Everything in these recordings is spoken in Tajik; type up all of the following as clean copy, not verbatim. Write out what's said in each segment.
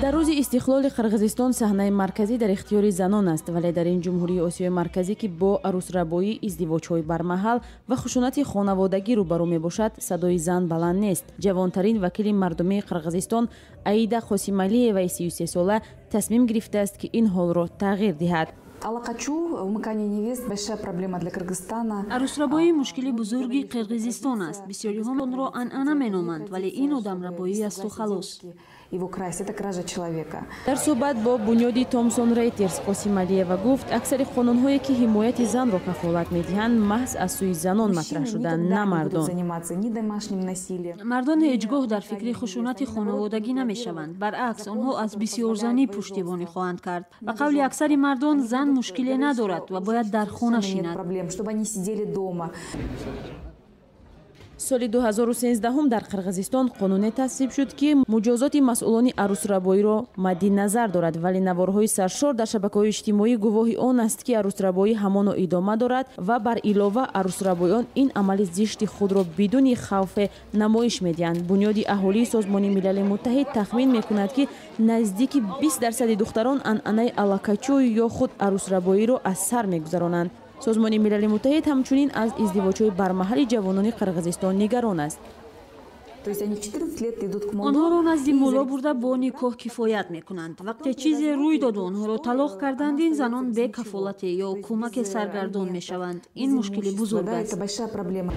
Дар рӯзи истиқлоли Қирғизистон саҳнаи марказӣ дар ихтиёри занон аст, вале дар ин ҷумҳурии Осиёи Марказӣ, ки бо арӯсрабоӣ, издивоҷҳои бармаҳал ва хушунати хонаводагӣ рӯбарӯ мебошад, садои зан баланд нест. Ҷавонтарин вакили мардумии Қирғизистон Аида Қосималиеваи 33сола тасмим гирифтааст, ки ин ҳолро тағйир диҳад. Ала качуу, умыкание невест — большая проблема для Кыргызстана. Арӯсрабоӣ мушкили бузурги Қирғизистон аст. Бисёриҳо онро анъана меноманд, вале ин одамрабоӣ асту халос. Его красть — это кража человека. Дар суҳбат бо бунёди Томсон Рейтерс Қосималиева гуфт, аксари қонунҳое, ки ҳимояти занро кафолат медиҳанд, маҳз аз сӯи занон матраҳ шуданд, на мардон. Заниматься ни домашним насилием. Мардон ҳеҷ гоҳ дар фикри хушунати хонаводагӣ намешаванд. Баръакс, онҳо аз бисёрзанӣ пуштибонӣ хоҳанд кард. Ба қавли аксари мардон, зан мушкиле надорад ва бояд дар хона шинад. Проблем, чтобы они сидели дома. Соли 2013 дар Қирғизистон қонуне тасвиб шуд, ки муҷозоти масъулони арӯсрабоиро мадди назар дорад, вале наворҳои саршор дар шабакаҳои иҷтимоӣ гувоҳи он аст, ки арӯсрабоӣ ҳамоно идома дорад ва бар илова арӯсрабоён ин амали зишти худро бидуни хавфе намоиш медиҳанд. Бунёди аҳолии Созмони Милали Муттаҳид тахмин мекунад, ки наздики 20 дарсади духтарон анъанаи ала качуу ё худ арӯсрабоиро аз сар мегузаронанд. Созмони Милали Муттаҳид ҳамчунин аз издивоҷҳои бармаҳали ҷавонони Қирғизистон нигарон аст. То есть они в 14 лет идут к мулло. Онҳоро назди мулло бурда, бо никоҳ кифоят мекунанд. Вақте чизе рӯй доду онҳоро талоқ карданд, ин занон бе кафолате ё кӯмаке саргардон мешаванд. Ин мушкили бузург Да, аст. это большая проблема.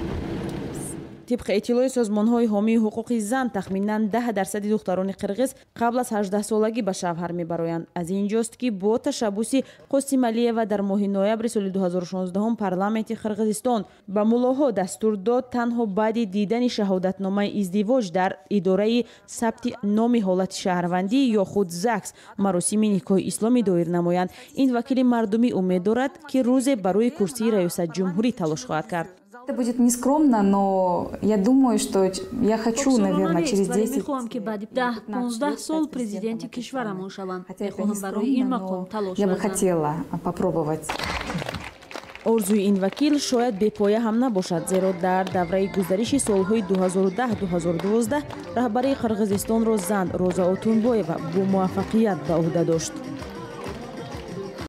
Тибқи иттилои созмонҳои ҳомии ҳуқуқи зан, тахминан 10 дарсади духтарони қирғиз қабл аз 18солагӣ ба шавҳар мебароянд. Аз ин ҷост, ки бо ташаббуси Қосималиева дар моҳи ноябри соли 2016 парламенти Қирғизистон ба муллоҳо дастур дод, танҳо баъди дидани шаҳодатномаи издивоҷ дар идораи сабти номи ҳолати шаҳрвандӣ ё худ ЗАГС маросими никоҳи исломӣ доир намоянд. Ин вакили мардумӣ умед дорад, ки рӯзе барои курсии раёсатҷумҳурӣ талош хоҳад кард. Это будет нескромно, но я думаю, что я хочу, наверное, через 10. Мехоҳам, ки баъди 10-15 сол президенти кишварамон шавам. Мехоҳам барои ин мақом талош. Я бы хотела попробовать. Орзуи ин вакил шояд бепоя ҳам набошад, зеро дар давраи гузариши солҳои 2010-2012 раҳбарии Қирғизистонро зан, Роза Отунбоева, бо муваффақият ба ӯҳда дошт.